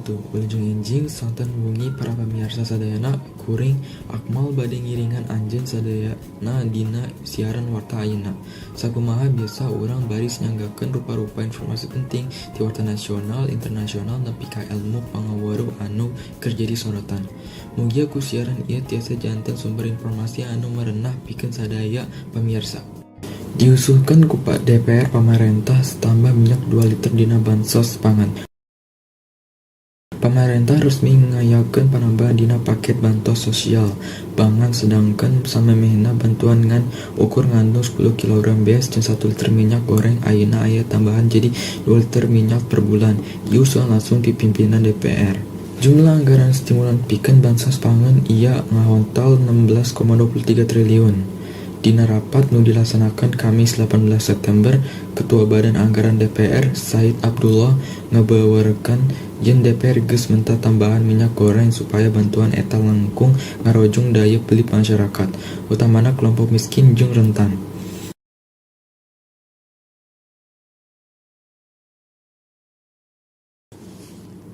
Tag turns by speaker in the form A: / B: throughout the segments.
A: Wabarakatuh. Wilujeng enjing sonten wengi para pamirsa sadayana, kuring Akmal bade ngiringan anjeun sadayana dina siaran warta ayeuna. Sakumaha biasa, urang baris nyanggakeun rupa-rupa informasi penting ti warta nasional, internasional, nepi ka ilmu pangaweruh anu keur jadi sorotan. Mugia ku siaran ieu tiasa janten sumber informasi anu merenah pikeun sadaya pamirsa. Diusulkeun ku DPR, pamarentah tambah minyak 2 liter dina bansos pangan. Pamarentah resmi ngayakeun panambahan dina paket bantos sosial pangan, sedangkan samemehna bantuan ngan ukur ngandung 10 kg beas jeung 1 liter minyak goreng, ayeuna aya tambahan jadi 2 liter minyak per bulan. Ieu usulan langsung ti pimpinan DPR. Jumlah anggaran stimulan pikeun bansos pangan ieu ngahontal 16,23 triliun. Dina rapat nu dilaksanakeun Kamis 18 September, Ketua Badan Anggaran DPR Said Abdullah ngabewerkeun yen DPR geus menta tambahan minyak goreng supaya bantuan eta langkung ngarojong daya beli masyarakat, utamana kelompok miskin jeung rentan.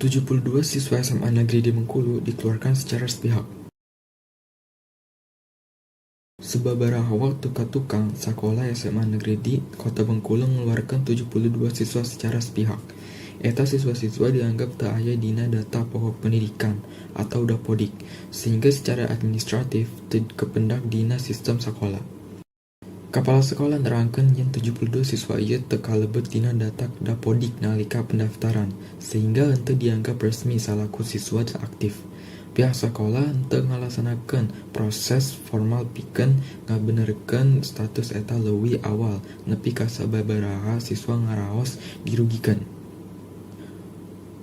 A: 72 siswa SMA Negeri di Bengkulu dikeluarkan secara sepihak. Sababaraha waktu ka tukang, sakola SMA Negeri di Kota Bengkulu ngeluarkeun 72 siswa secara sepihak. Eta siswa-siswa dianggap teu aya dina data pokok pendidikan atau Dapodik, sehingga secara administratif teu kapendak dina sistem sakola. Kepala sekolah nerangkeun yen 72 siswa ieu teu kalebet dina data Dapodik nalika pendaftaran, sehingga henteu dianggap resmi salaku siswa aktif. Pihak sekolah henteu ngalaksanakeun proses formal pikeun ngabenerkeun status eta leuwih awal nepi ka sababaraha siswa ngaraos dirugikeun.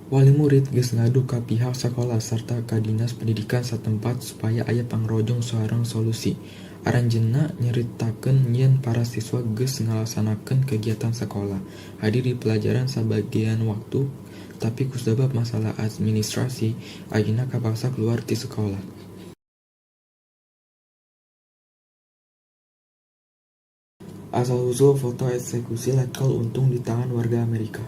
A: Wali murid geus ngadu ka pihak sakola sarta ka dinas pendidikan satempat supaya aya pangrojong sareng solusi. Aranjeunna nyaritakeun yen para siswa geus ngalaksanakeun kegiatan sakola, hadir di pelajaran sabagean waktu, tapi kusabab masalah administrasi ayeuna kapaksa keluar ti sekolah. Asal-usul foto eksekusi Letkol Untung ditahan warga Amerika.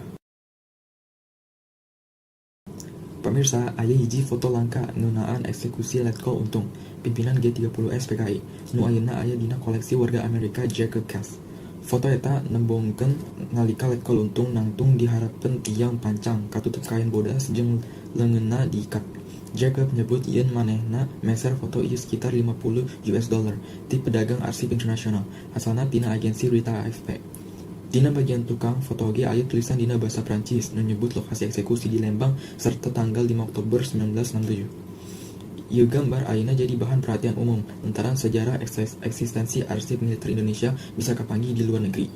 A: Pemirsa, aya hiji foto langka ngeunaan eksekusi Letkol Untung, pimpinan G30S PKI, nu ayeuna aya dina koleksi warga Amerika Jacob Cass. Foto eta nembongkeun nalika Letkol Untung nangtung di hareupeun tiang pancang, katutup kain bodas jeung leungeunna diikat. Jacob nyebut yen manehna meser foto ieu sekitar 50 US dollar ti pedagang arsip internasional, asalna tina agensi berita AFP. Dina bagian tukang foto oge aya tulisan dina basa Prancis nu nyebut lokasi eksekusi di Lembang serta tanggal 5 Oktober 1967. Ieu gambar ayeuna jadi bahan perhatian umum lantaran sejarah eksistensi arsip militer Indonesia bisa kapanggih di luar negeri.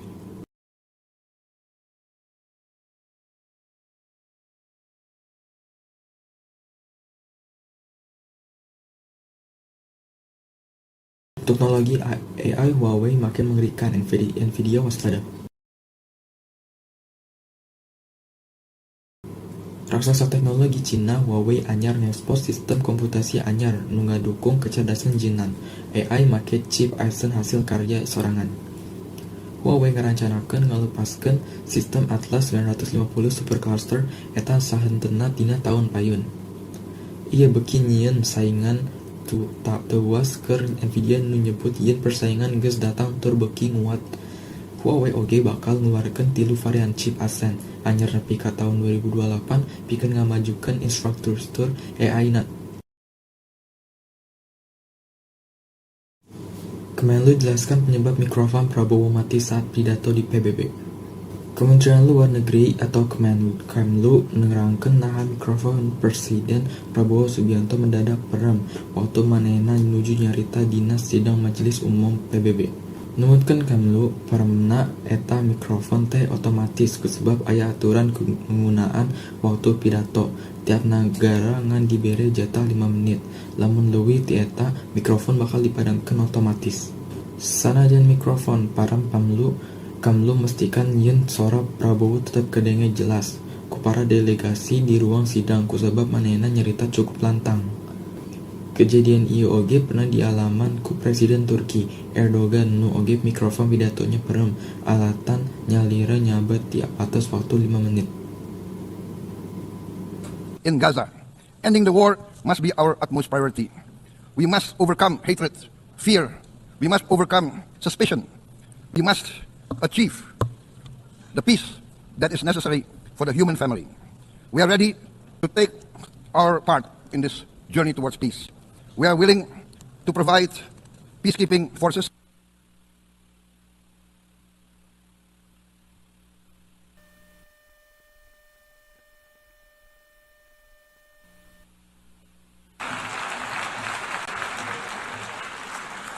A: Teknologi AI Huawei makin mengerikan, Nvidia waspada. Raksasa teknologi Cina Huawei anyar ngekspos sistem komputasi anyar nu ngadukung kecerdasan jinan AI make chip Ascend hasil karya sorangan. Huawei ngarancanakeun ngalepaskeun sistem Atlas 950 supercluster eta sahenteuna dina taun payun. Ieu beuki nyieun saingan teuas keur Nvidia nu nyebut yen persaingan geus datang tur beuki nguat. Huawei oge bakal ngaluarkeun tilu varian chip Ascend anyar nepi ka taun 2028 pikeun ngamajukeun infrastruktur AI-na. Kemenlu jelaskan penyebab mikrofon Prabowo mati saat pidato di PBB. Kementerian Luar Negeri atau Kemlu nerangkeun naha mikrofon Presiden Prabowo Subianto mendadak perem waktu manehna nuju nyarita dina sidang Majelis Umum PBB. Numutkeun Kemlu, peremna eta mikrofon teh otomatis kusabab aya aturan penggunaan waktu pidato. Tiap nagara ngan dibere jatah 5 menit. Lamun leuwih ti eta, mikrofon bakal dipadamkeun otomatis. Sanajan mikrofon parem, Kemlu mestikan yen sora Prabowo tetep kadenge jelas ku para delegasi di ruang sidang kusabab manehna nyarita cukup lantang. Kejadian ieu oge pernah dialaman ku Presiden Turki, Erdogan, nu oge mikrofon pidatona perem alatan nyalira nyaba ti atas waktu 5 menit.
B: in Gaza. Ending the war must be our utmost priority. We must overcome hatred, fear. We must overcome suspicion. We must achieve the peace that is necessary for the human family. We are ready to take our part in this journey towards peace. We are willing to provide peacekeeping forces.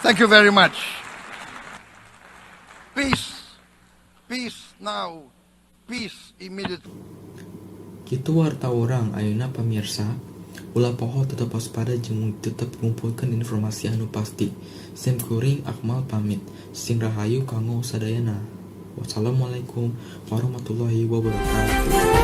B: Thank you very much. Peace. Peace now. Peace immediately.
A: Kitu warta urang ayeuna, pamirsa. Ulah poho tetep waspada jeung tetep ngumpulkeun informasi anu pasti. Sim kuring, Akmal, pamit. Sing rahayu kanggo sadayana. Wassalamualaikum warahmatullahi wabarakatuh.